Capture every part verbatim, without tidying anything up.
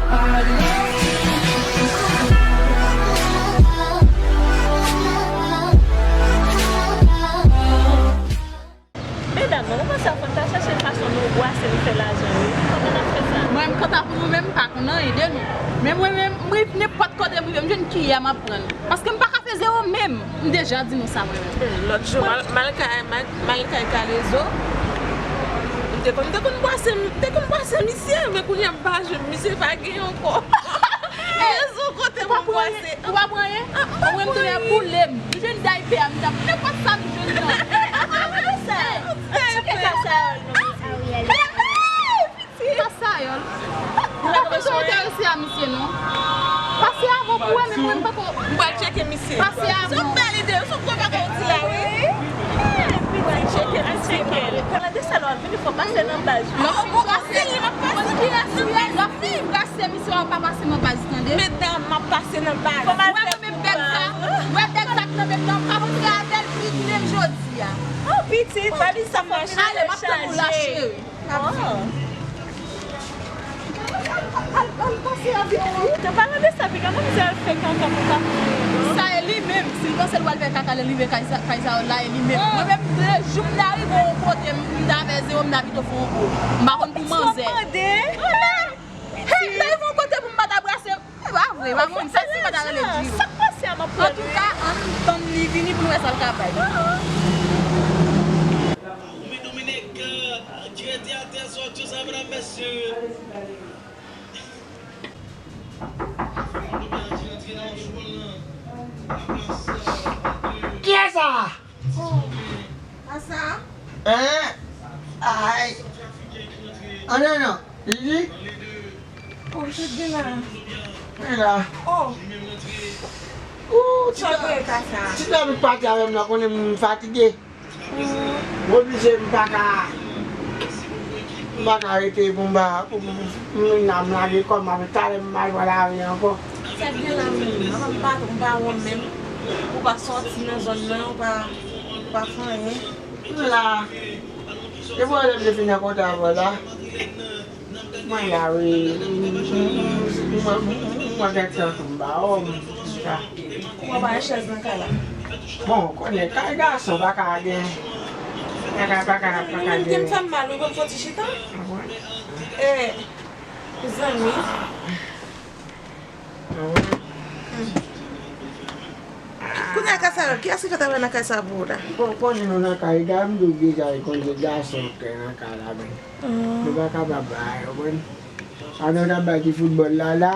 Medam, mwen panse fò n ta chèche fason nou bwase, nou fè lajan, wi. Kòman n ap fè sa? Mwen menm, kanta pou nou menm, m pa konn anyen de nou. Men mwen menm, m rive nenpòt kote m rive, m jwenn kiyè m ap pran. Paske m pa ka fè zewo menm. M deja di nou sa mwen menm. Hmm, lòt jou, m al, m al kay, m al, m al kay Kalezo. M te konn, m te konn bwase, m te konn bwase misye, men kounye a m pa jwenn misye, pa gen ankò. Kalezo kote pou m bwase. Ou pa pran anyen? Ou pa pran anyen? Ou pa pran anyen? Ou menm tou lè boule m. M jwenn daypè a, m t ap nenpòt sa m jwenn nan. Apa sa? Tcheke Kasayòl non, mesye. Kasayòl. Ou pa konn sa w te resi a misye non. Pase avan pou wè, men mwen m pako. M pral tcheke misye. Pase avan. Se yon bèl ide, se yon gwo bagay ou di la, wi. M pral tcheke misye. Tande sa lè w ap vini, fò w pase nan baz. Lè w fin brase, lè w ap pase, lè w fin brase misye, w ap pa pase nan baz, tande? Medam, m ap pase nan baz. Fò m al fè bèg sa, wè bèg sa k nan men m nan, m p ap antre avè l pi menm jodi a. Oh, pitit, pa di sa, fò m vin avè l chaje. Oh. Al, al pase avè l. An palan de sa, piga manzè al fè kaka pou kafou. Sa e li menm, si l panse l pral fè kaka lè l rive kay sa, kay sa la, e li menm. Mwen menm, de jou m ta rive yon kote, m ta fè zewo, m ta pito fè yon gwo. M pa konn pou manzè. Hey, m ta rive yon kote pou m pa ta brase. E pa vre, pa vre, m santi m pa ta rele di. Sa k pase a, m ap pran. Antouka, ann tann li vini pou n wè sa l ka bay. Kiyès sa? Oh. Asa? Hein? Ay. Ah non, non. Li? Oh, sa gen la. Li la. Oh. Ooh, ti dam. Sa gen, Kasa? Ti dam pati avè m nan, konnen m fatige. Mm. M oblije, m pa ka, m pa ka rete pou m pa, pou m, m, m, m lage kò m, apre talè m al pran lari ankò. Sa gen la menm? Mwen pa, m pa wè menm. Ou pa sòti nan zòn nan, ou pa, ou pa fè anyen. M la. Depi lè m te fin rankontre avè w la, mwen la, wi. Mwen, mwen, mwen gen tan tou m ba w, m sa. Kouman w pa gen chèz nan kay la? Bon, konnen kay gason pa ka gen. Pa ka, pa ka, pa ka gen. Kè m fè m mal, wi, ban m fè yon ti chita. Ah, bon? Eh, zanmi. Kounye a, Kasayòl, kiyès ki fè travay nan kay sa pou ou la? Bon, konnen nou nan kay, gade m di w deja, e konnen se gason k nan kay la, men nou pa kapab bay, ou konprann? Pandan w t ap bay ti foutbòl la, la,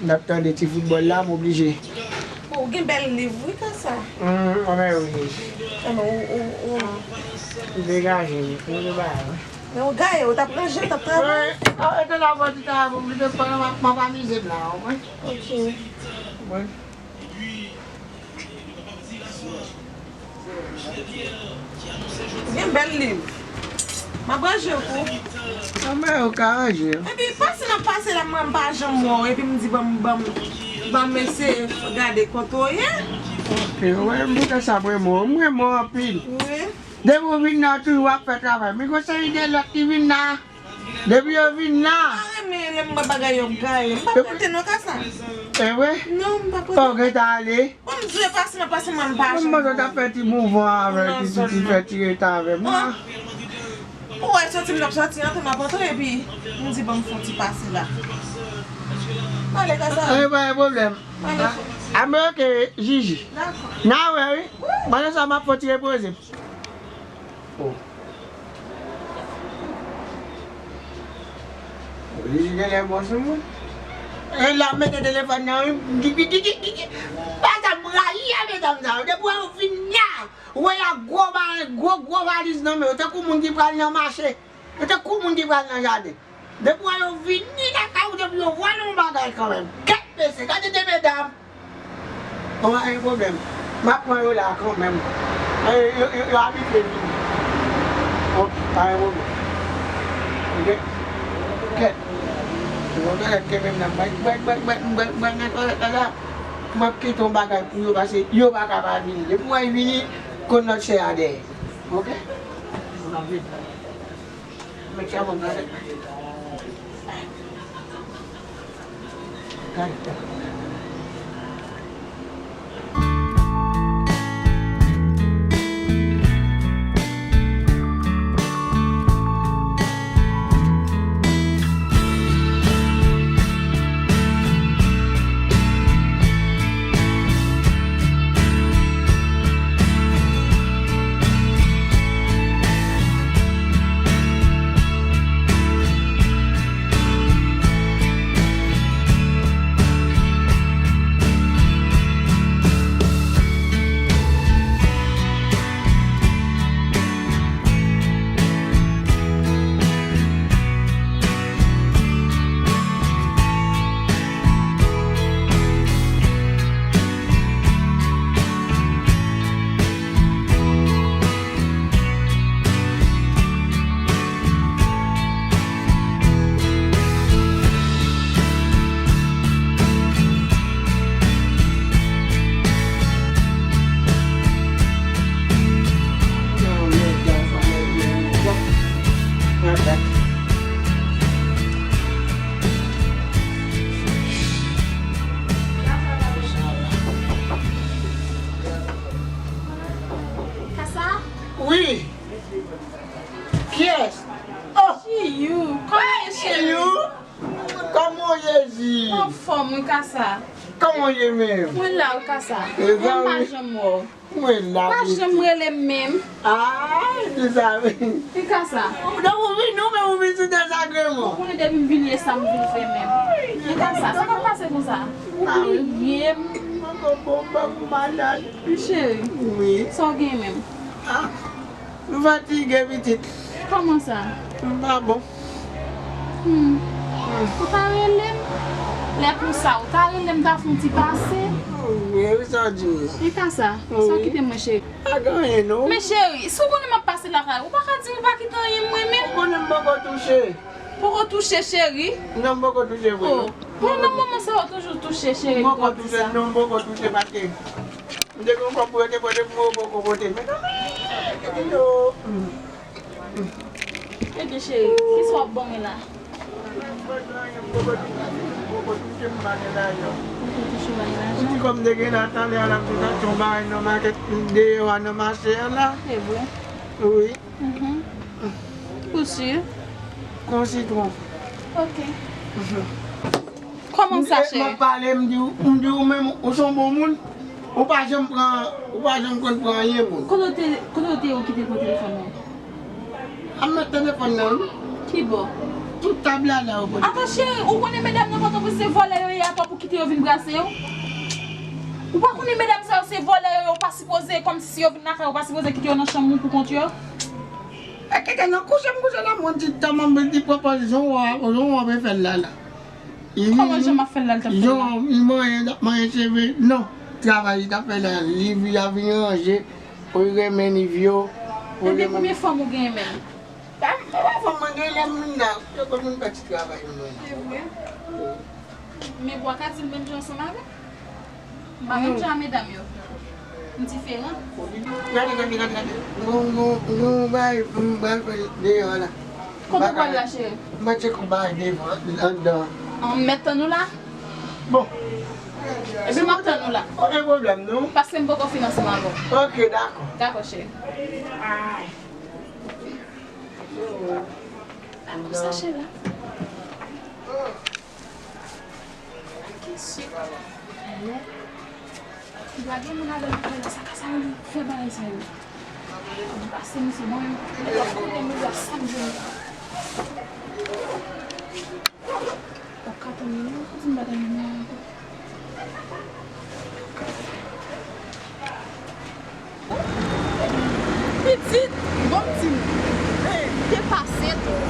m t ap tande ti foutbòl la, m oblije. Bon, ou gen bèl liv, wi, Kasa. Hum, anben wi. Anben, ou, ou, ou. Degaje m, pou nou bay, wi. Men w gaye, w t ap ranje, w t ap travay. Wi, a, e te la pou di ta pou m te pandan m ap, m ap amize m la, w konprann? Ok. Ou konprann? Gen bèl liv. M ap ranje pou ou. Anben, ou ka ranje. Epi, pase nan pase la, mwen m pa janm wè w, epi m di, ban m, ban m, ban m eseye gade kote w ye. Ok, ou wè, m te sa mwen renmen w, mwen renmen w anpil. Wi. Depi w vin nan, toujou w ap fè travay. Men gon seri de lòt ki vin la. Depi yo vin la. M pa renmen lè m wè bagay yo gaye. M p ap rete non, Kasa. E vre? Non, m p ap rete. Ou gentan ale? Bon, m di w, pase nan pase, mwen m pa janm. M panse w t ap fè ti mouvman avè l, ti, ti, ti fè ti rete avè m. Ou wè, soti m t ap soti, antre m ap antre, epi m di, ban m fè yon ti pase la. Ale, Kasa. E, pa gen pwoblèm. Ale. A, men ok, Jiji. Dakò. N a wè, wi. Pandan sa, m ap fè yon ti repoze. Oh. Li genlè bon sou moun. E l ap mete telefòn nan, wi. Ki, ki, ki, ki, ki, ki. Bagay m rayi a medam sa yo. Depi w vin la, w wè y a gwo ba-, gwo, gwo valiz nan men yo. Tankou moun ki pral nan mache. Yo tankou moun ki pral nan jaden. Depi w wè yo vini lakay ou, depi yo vòlè yon bagay kanmenm. Kèt mesye, gade de medam. Bon, pa gen pwoblèm. M ap pran yo la kanmenm. E, yo, yo, yo abitye vini. Ok, pa gen pwoblèm. Ok? Kèt. Yo, kèt, kenbe m nan. Bwè, bwè, bwè, bwè, bwè, bwè, nan twalèt la, la. M ap kite yon bagay pou yo, paske yo pa ka pa vini. Depi w wè y vini, konn lòt chè a dèyè. Ok? M ap vin. Mèt chapo m nan tèt mwen. Kaka. Kasa? Wi. Kiyès? Oh! Chiyou, kòman ye, cheri? Chiyou? Kòman w ye, Jezi? Anfòm, wi, Kasa. Kòman w ye menm? Mwen la, wi, Kasa. Mwen pa janm wè w. Mwen la, pa janm rele m menm. Ah, se sa, wi. Wi, Kasa. Donk, ou vin, ou menm, ou vin sou dezagreman. Ou konnen depi m vin ye sa m vin fè menm. Wi, Kasa, sa k ap pase konsa? Ou bliye m. Mwen konprann, m malad. Wi, cheri. Wi. Sa w gen menm? Ah, m fatige, pitit. Kòman sa? M pa bon. Hmm. Ou ta rele m? Lè konsa, ou ta rele m, ta fè yon ti pase? Wi, wi, sa w di m nan. E Kasa, sa w kite mwen, cheri? Pa gen anyen, non. Men, cheri, si w konnen m ap pase lakay ou, ou pa ka di m ou pa kite anyen mwen, men. Ou konnen m poko touche. Poko touche, cheri? Non, m poko touche vre, non. Oh. Bon, nan moman sa, ou toujou touche, cheri, m poko touche, non, m poko touche, paske m te gen yon kòb pou yo te pote pou mwen, yo poko pote. Men non, men, yo. Ebyen, cheri, kisa w ap ban mwen la? M poko touche, m poko touche, m pa gen lajan. Ou poko touche, w pa gen lajan? Ou di kòm m te gen la talè a, la m te achte yon bagay nan makèt deyò a, nan mache a la. Se vre? Wi. Mhm. Ou si? Yon sitwon. Ok. Kòman sa, cheri? M ap pale, m di w, m di w menm, ou se yon bon moun. Ou pa janm pran, ou pa janm konn pran anyen moun. Kote w te, kote w te ye ou kite pran telefòn nan? A m met telefòn nan, wi. Ki bò? Tout tab la, la, ou konnen. Atann, cheri, ou konnen medam nan Pòtoprens se vòlè yo ye, atò pou kite yo vin brase yo? Ou pa konnen medam sa yo se vòlè yo ye, ou pa sipoze, kòmsi si yo vin lakay ou, ou pa sipoze kite yo nan chanm ou pou kont yo? E kite nan kouche m kouche la, mwen di tanman mwen di pwopozisyon w a, w a fè l la, la. Kòman jan m ap fè l la, l t ap fè l la? Jan m manyen, l ap manyen cheve, non. Travay li t ap fè la, li vin, ap vin ranje, pou li renmen niv yo. Ebyen, konbyen fanm ou genyen menm? Pa, pa, pa fanm mwen genyen, lè m vin la, yo konn vin fè ti travay mwen. Se vre? Men bwa ka di l menm jan ansanm avè m. M pa menm jan a medam yo. M diferan. Gade, gade, gade, gade. Gon, gon, gon bagay m pral fè deyò a la. Kote w pral la, cheri? M pral tcheke yon bagay devan, anndan. An, m mèt tann ou la? Bon. Ebyen, m ap tann ou la. Pa gen pwoblèm, non. Paske m poko fin ansanm avè w. Ok, dakò. Dakò, cheri. Ay. Dakò, sa, cheri. Ki sik. Alò. Dwa gen moun avè l nan kay la, sa ka sa moun fè bagay sa yo. Pase misye, mwen menm, mwen pa konnen mwen dwa sa m jwenn. Ou ka tann mwen, non, pou di m bagay mwen ankò. Pitit, bon, m di m, te pase tou.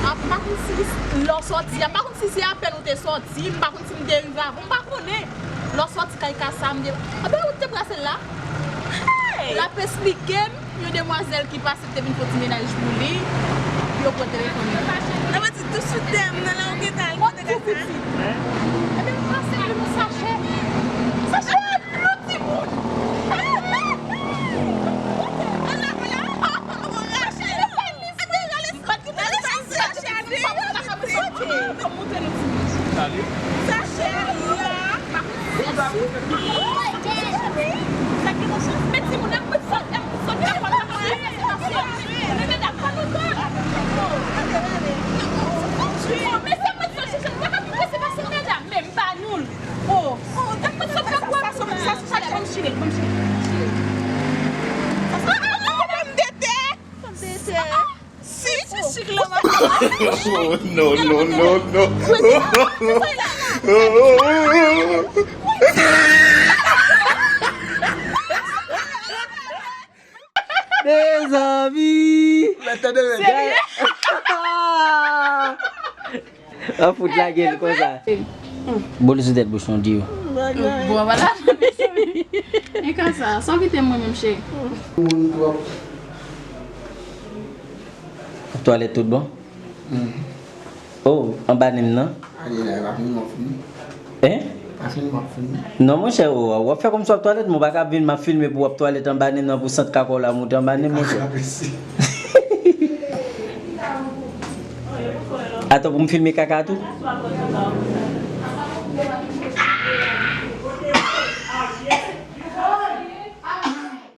A, m pa konn si lè w sòti a, m pa konn si se apèn ou te sòti, m pa konn si m te rive avan, m pa konnen. Lè w sòti kay Kasa, m te, anben, ou te brase l la? L ap esplike m, yon demwazèl ki pase te vin fè yon ti mennaj pou li, yo pran telefòn li. Nan mwen di tou sou tè m nan la, ou gentan al kote Kasa. Ebyen, m pase li yon sachè. Sachè? Yon timoun. Ala, ala. Rachel, rale sachè a de. Monte nou timoun. Sachè. Sa ki nan chans, men timoun ap sot, ap sot, ap sot, ap sot, men medam pa nan kò. Oh, mesye, mwen sot, chèche, pa ka pi prese pase medam, men m pa nou l. Oh, oh, sa, sa, sa, sa, sa, sa, ban m chire, ban m chire, chire. Sa, sa, sa, sa, pomme de terre. Pomme de terre. Si, si, si, si. Oh, no, no, no, no. Mezanmi! Mwen tande, men. Serye? An fout lage l konsa. Bòl sou tèt bouch nou, di yo. Bon, wala. E konsa, sa w kite mwen menm, cheri. Moun twòp. Twalèt tout bon? Oh, anba nen m nan? Aye, la, la, vin, mwen fini. Hein? Pa fini, mwen fini. Non, monchè, oh, w ap fè kòmsi w ap twalèt, men w pa ka vin, m ap filme pou w ap twalèt anba nen m nan, pou sant kaka w la moute anba nen m, monchè. Atò, pou m filme kaka tou?